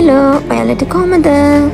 Hello, ඔයාලට කොහමද?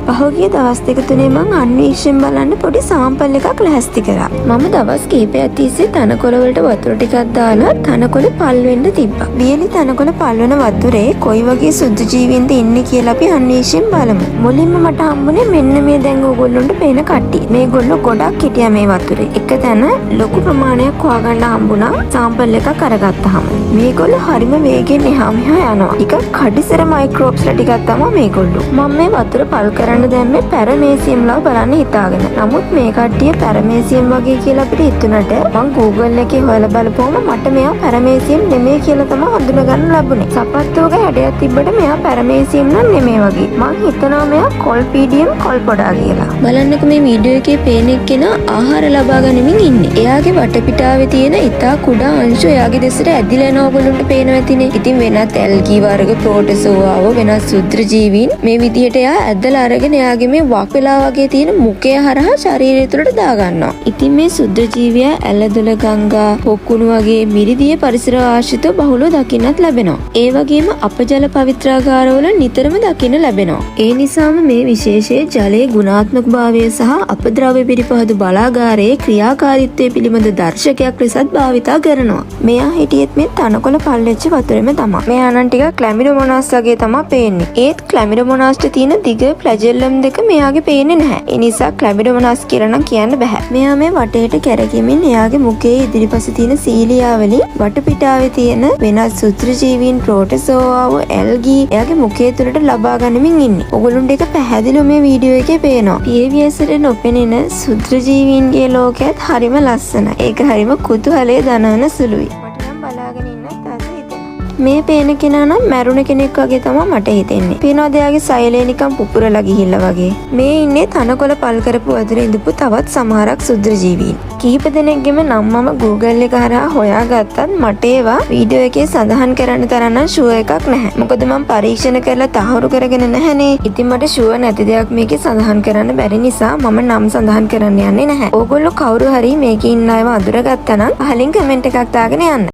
පහුගිය දවස් දෙක තුනේ මං අන්වීක්ෂයෙන් බලන්න පොඩි සාම්පල් එකක් ලැහැස්ති කරා. මම දවස් කිහිපයක් තිස්සේ තනකොළ වලට වතුර ටිකක් දාලා තනකොළ පල් වෙන්න තිබ්බා. වියලි තනකොළ පල් වෙන වතුරේ කොයි වගේ ක්ෂුද්‍ර ජීවීන්ද ඉන්නේ කියලා අපි අන්වීක්ෂයෙන් බලමු. මුලින්ම මට හම්බුනේ මෙන්න මේ දැන් ඕගොල්ලොන්ට පේන කට්ටිය. මේගොල්ලෝ ගොඩක් හිටියා මේ වතුරේ. එක තැන ලොකු ප්‍රමාණයක් හොයාගන්න හම්බුණා සාම්පල් එකක් අරගත්තාම. මේගොල්ලෝ හරිම වේගෙන් එහා මෙහා යනවා. ටිකක් කඩිසර මයික්‍රෝබ්ස්ලා ටිකක් තමයි මේගොල්ලෝ. මම මේ වතුර පල් කරන්න දැම්මේ පැරමේසියම්ලා බලන්න හිතාගෙන. නමුත් මේ කට්ටිය පැරමේසියම් වගේ කියලා අපිට හිතුණට මං Google එකේ හොයලා බලපුවම මට මෙයා පැරමේසියම් නෙමෙයි කියලා තමයි හඳුනගන්න ලැබුණේ. සපත්තුවක හැඩයක් තිබ්බට මෙයා පැරමේසියම් නම් නෙමෙයි වගේ. මං හිතනවා මෙයා කොල්පීඩියම් කොල්පොඩා කියලා. බලන්නකෝ, මේ වීඩියෝ එකේ පේන එක්කෙනා ආහාර ලබා ගනිමින් ඉන්නේ. එයාගේ වටපිටාවේ තියෙන ඉතා කුඩා අංශු එයාගේ දෙසට ඇදිලා යන ඔයගොල්ලන්ට පේනවා ඇතිනේ. ඉතින් වෙනත් ඇල්ගී වර්ග, ප්‍රෝටෝසෝආව, වෙනත් ක්ෂුද්‍ර ජීවීන් මේ විදිහට එයා ඇදලා අරගෙන එයාගේ මේ වක් වෙලා වගේ තියෙන මුඛය හරහා ශරීරය තුළට දාගන්නවා. ඉතින් මේ ක්ෂුද්‍ර ජීවියා ඇලදොල ගංගා, පොකුණු වගේ මිරිදිය පරිසර ආශ්‍රිතව බහුලව දකින්නත් ලැබෙනවා. ඒ වගේම අපජල පවිත්‍රාගාරවල නිතරම දකින්න ලැබෙනවා. ඒ නිසාම මේ විශේෂයේ ජලයේ ගුණාත්මක භාවය සහ අපද්‍රව්‍ය පිරිපහදු බලාගාරයේ ක්‍රියාකාරීත්වය පිළිබඳ දර්ශකයක් ලෙසත් භාවිතා කරනවා. මෙයා හිටියෙත් මේ තනකොළ පල් වෙච්ච වතුරෙම තමයි. මෙයා නම් ටිකක් ක්ලැමිඩෝමොනාස් වගේ තමයි පේන්නේ. ඒත් ක්ලැමිඩෝමොනාස්ට තියෙන දිග ෆ්ලැජෙල්ලම් දෙක මෙයාගේ පේන්නේ නැහැ. ඒ නිසා ක්ලැමිඩෝමොනාස් කියලා නම් කියන්න බැහැ. මෙයා මේ වටේට කැරකෙමින් එයාගේ මුඛයේ ඉදිරිපස තියෙන සීලියා වලින් වටපිටාවේ තියෙන වෙනත් ක්ෂුද්‍ර ජීවීන්, ප්‍රෝටෝසෝආව, ඇල්ගී එයාගේ මුඛය තුළට ලබා ගනිමින් ඉන්නේ. ඔයගොල්ලන්ට ඒක පැහැදිලිව මේ වීඩියෝ එකේ පේනවා. පියවි ඇසට නොපෙනෙන ක්ෂුද්‍ර ජීවීන්ගේ ලෝකයත් හරිම ලස්සනයි. ඒක හරිම කුතුහලය දනවන සුළුයි. මට නම් බලාගෙන ඉන්නත් ආස හිතෙනවා. මේ පේන කෙනා නම් මැරුණ කෙනෙක් වගේ තමයි මට හිතෙන්නේ. පේනවද එයාගේ සෛලය නිකන් පුපුරලා ගිහිල්ලා වගේ? මේ ඉන්නේ තනකොළ පල් කරපු වතුරේ ඉඳපු තවත් සමහරක් ක්ෂුද්‍ර ජීවීන්. කිහිප දෙනෙක්ගෙම නම් මම Google එක හරහා හොයාගත්තත් මට ඒවා වීඩියෝ එකේ සඳහන් කරන්න තරම් නම් ෂුවර් එකක් නැහැ. මොකද මම පරීක්ෂණ කරලා තහවුරු කරගෙන නැහැනේ. ඉතින් මට ෂුවර් නැති දෙයක් මේකේ සඳහන් කරන්න බැරි නිසා මම නම් සඳහන් කරන්න යන්නේ නැහැ. ඕගොල්ලෝ කවුරු හරි මේකේ ඉන්න අයව අඳුරගත්තා නම් පහලින් කමෙන්ට් එකක් දාගෙන යන්න.